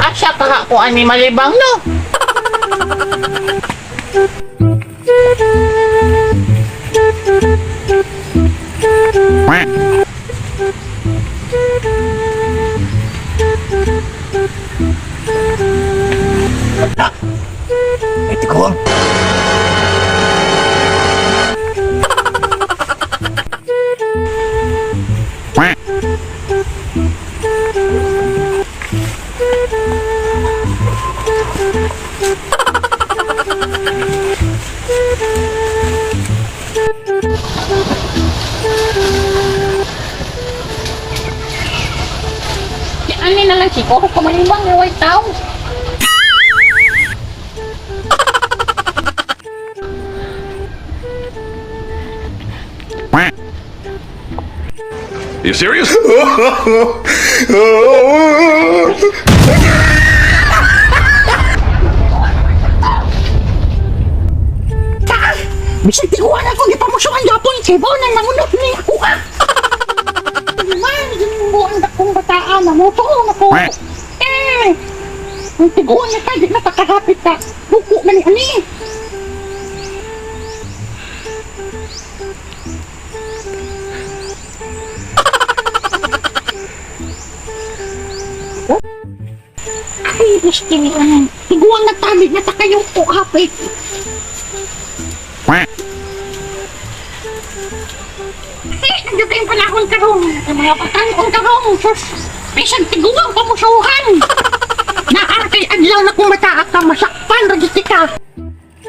Asa ka ko ani malibang no? Ay, tiguang. Si ani na lang siguro ko malibang ni way tao. You serious? Bisan tiguan ako gipamusuan gapon kay bao nang nangunot ni ako ah. Man, ginubo ang dakong bataan na mo to na ko. Eh, ang tiguan na ka, di na kakahapit ka. Buko na ni ani. Ay, gusto ni anong tiguan na tali na ta kayo ko hapit. Eh, nandiyo kayong panahon karon. Ang mga patanon karon. Sus, bisan tiguang pamusuhan. Naa kay adlaw na kung mataak ka, masakpan, ragiti ka.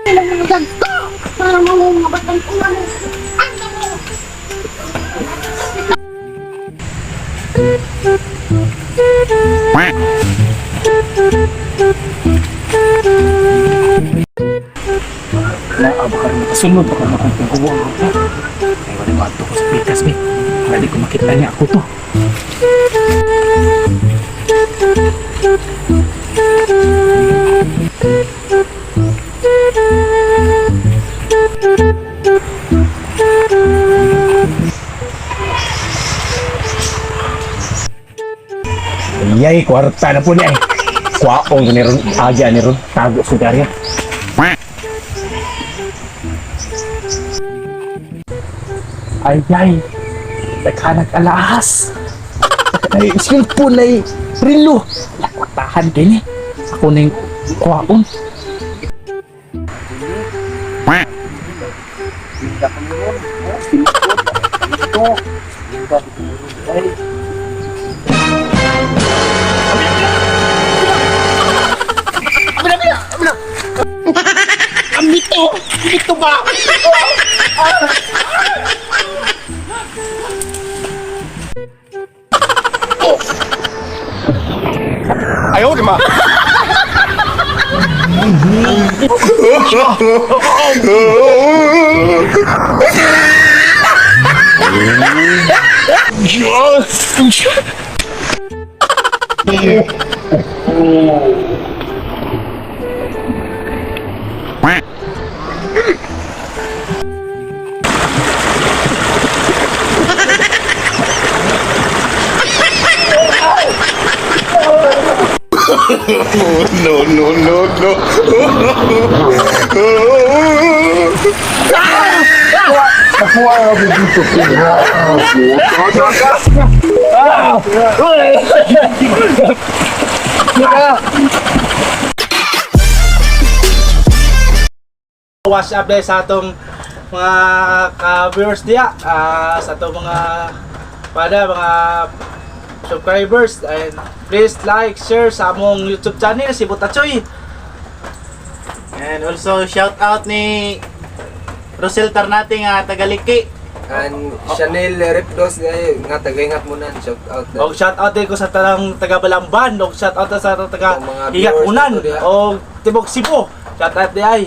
Ang mga gagto. Para mga batang ulan. Ang damo. Naa ba karon makasunod ba karon akong tiguang ako? Ay, wala mo ato ko sa pikas, be. Para di ko makita niya ako to. Yay, kwarta na po niya eh. Kwaong ko ni Ron, agya ni Ron, tago sa darya. Ay, ay, naghanag alahas. Ay, cellphone ay rilo. Lakutahan din eh. Ako na yung kwaon. Ambito! Ambito ba? No, no, no, no. What's up guys sa atong mga ka-viewers diya, sa atong mga pada mga subscribers, and please like, share sa among YouTube channel si Butachoy. And also shout out ni Rosel Tarnate nga tagaliki. And Chanel Repdos eh, nga tagaingat mo na. Shout out. Og shout out din ko sa tanang taga Balamban, og shout out sa tanang taga Ang mga Higat viewers Unan, nato diha. og Tibok Cebu. Shout out di ay.